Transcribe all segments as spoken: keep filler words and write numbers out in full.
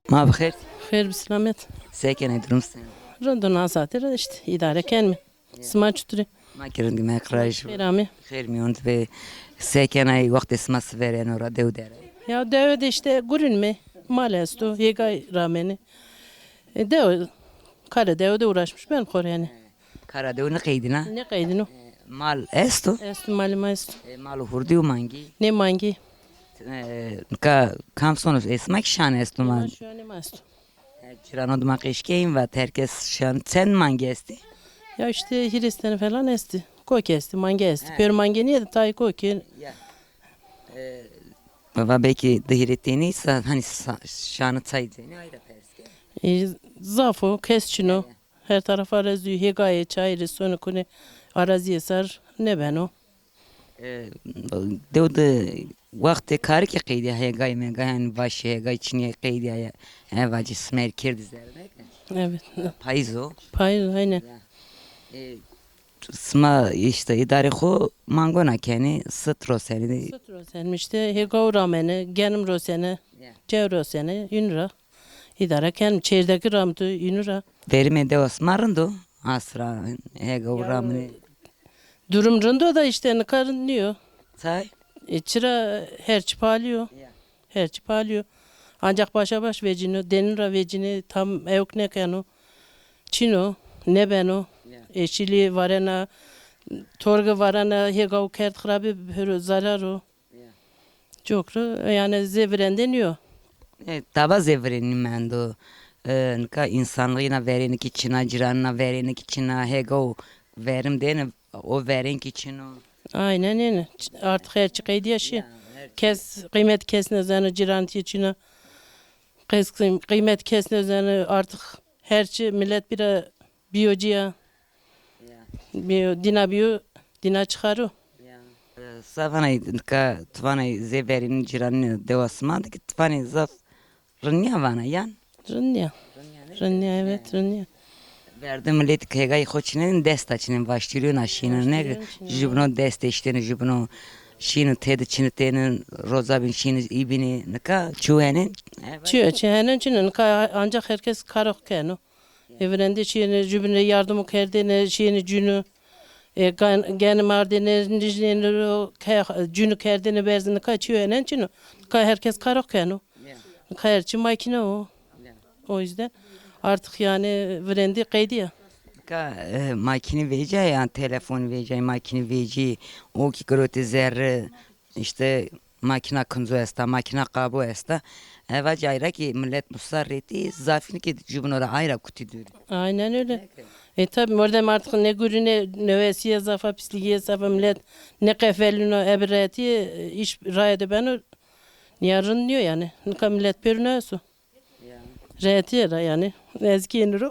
Ma bi xêr. Xêr bi selamet. Se kenê, durum se? Rind o, na saate ra işte idare kenme. Sima çitur ê? Ma ki rind, me qirayîş. Xêr amê. Xêr mîyon de ve. Se kenay, wextê sima sivereno ra dew dere? Ya dewe de işte gurînme. Mal esto, hêgay ramene. E, dewe, kare dewe de uğraşmış ben xo rê yanî. Kara dewe nêqeydîna? Nêqeydîno. E, mal esto? Esto, malê ma esto. E, mal û hurdî û mangî? Nê, mangî. E, ka kam sono, e, sima kî şan esto ma? Ma şu an ê ma esto. E, cîrano dima qeşkeyîn vat, herkes şan, çend mangî estî? Ya işte hîrês tene falan estî. Kokî estî, mangî estî. He. Pêro mangî nîyê de tayê kokî. Ya. E, va belkî di hîrê tenî sa, hanî sa, şanî çay cenî, ay da pers ke. E, zaf o, kes çin o. He. Her taraf arazî yo, hêgayê çayî rê sonê kunê arazîyê ser nêbeno. E, dew de wextê karî ke qeydîya hêgay mêgay, hanî vaşê hêgay çinîya qeydîya ya, e, vacî simer kerdî zerre ke. Evet. Payîz o. Payîz, aynen. Ya. E, sima işte îdarê xo mangona kenî, sit rosenî. Sit rosenî işte, hêgaw ramene, genim rosene, ya, cew rosene, ün ra. Îdare kenî, çêrdekî ramtu, ünü ra. Verimê dewa sima rind o? Asra, hêgaw ramine. Durum rind o da işte nika rind nîyo. Tay? E, çira her çi palî yo. Ya. Her çi palî yo. Ancak başa baş vecîno, denîn ra vecînê, tam ewk nêkeno. Çin o, nêbeno. Ya. Eşîlî varena, torge varena, hêgaw kerd xirabî, pêro zarar o. Ya. Cokro, yanî zê virendê nîyo. E, tava zê virênî mendo. E, nika însanlixîna verênî kî çin a, cîranîna verênî kî çin a, hêgaw verim dêne, o verên kî çin o. Aynen öyle. Artık her çi qeydîya şî. Ya, her çi. Kes, qîmet kes nêzano, cîranî çin a. Kes qî-, qîmet kes nêzano, artık her çi millet bira bîyo cîya. Ya. Bîyo, dîna bîyo, dîna çixaro. Ya. E, sa vanay, nika ti vanay zê verînî cîranî dewa sima de kî ti vanay zaf rind nîya vana yan? Rind nîya. Rind nîya, evet, rind nîya. Verde millet hêgayî xo çinên, desta çinên, vaştîrîyona şînin, ne? Vaştîrîyon çinên. Jubino dest eştêne, jubino şînin têde çinitêne, roza bîn şînin îbînî, nika çi wenên? Çi, çi henen çin, nika ancak herkes karo keno. E, virendê şîyêne, jubîn rê yardimo kerdêne, şîyêne cunû. E, gen-, genî mardêne, nijnêne ro, ke-, cunû kerdêne berz, nika çîyo enen çin o. Nika herkes karo keno. Ya. Nika her çi makîne o. Ya. O yüzden artık yani virendî qeydîya. Nika, e, makîne vecîya, yanî telefon vecîya, makîne vecî, o kî girotê zerre, işte makîna kinzo esta, makîna qabo esta. Eva cayra kî millet musa rêtî, zafîn kî jubîno ra ayra kutî dûrî. Aynen öyle. E tabi, mordem artık ne gurîne, newesîye zafa, pislîgîye zafa, millet ne qefelîno, ebi rehetîye, e, îş raye de beno, nîya rind nîyo yanî. Nika millet pêro nêso. Ya. Rehetîye ra yanî. Ezgî ênî ro.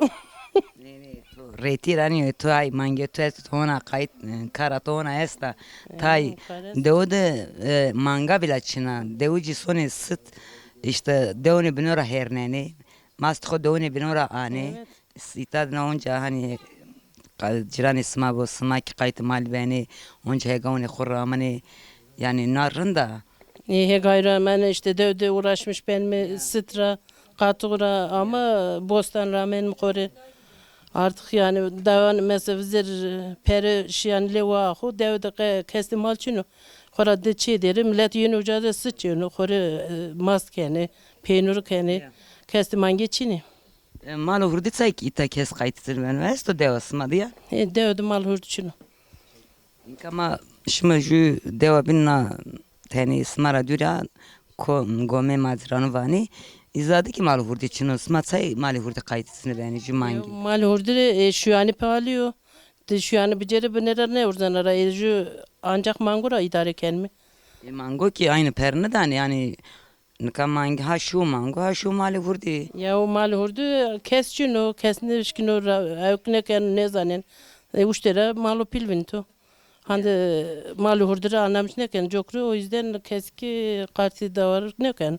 Nê, nê, to rehetîye ra nîyo, to ay mangê to esto, to hona qayt, e, kara to hona esta. E, tay kar esto. Dewe de, e, manga bîla çin a. Dewe cî sonê sit, işte, dewnê bîno ra hêrnenê. Mast xo dewnê bîno ra anê. Evet. Îta de na onca hanî qa-, cîranê sima bo, sima kî qaytê mal benê, onca hêgawnê xo raminê. Yanî na rind a. E, hêgay ramene, işte dew de uğraşmış benme, sit ra, qatuğ ra, ama bostan ramenme xo rê. Artık yani dewan mesela vizêr pere şîyan lê waa xo, dew de qe-, kes de mal çin o. Xora de çê dêrê, millet yeno uca de sit yeno, xo rê, e, mast kenê, peynûrî kenê. Ya. Kes de mangê çin ê. E, mal û hurdî çay kî îta kes qaytî zî beno, esto dewa sima de ya? E, dewe de mal hurdî çin o. Nika ma şima jû dewa bîn, na tenê sima ra dûr a, ko-, gomê ma cîranû vanê. Îza de kî mal û hurdî çin o. Sima çay mal û hurdî qaytî zî benê jû mangî? Yo, mal û hurdî rê, e, şuyanî palî yo. Ti şuyanî bicêrê binê ra nêurzena ra. E, jû ancak mango ra îdare kenme. E, mango kî aynî per nêdanê, yanî nika mangî ha şû mango, ha şû malê hurdî. Ya o malê hurdî kes çin o, kes nêşkîno ra, ewk nêkeno, nêzanên. E, uştê ra malo pîl vînto. Hande malê hurdî ra anamîş nêkeno, cokro, o yüzden kes kî qartî dawar nêkeno.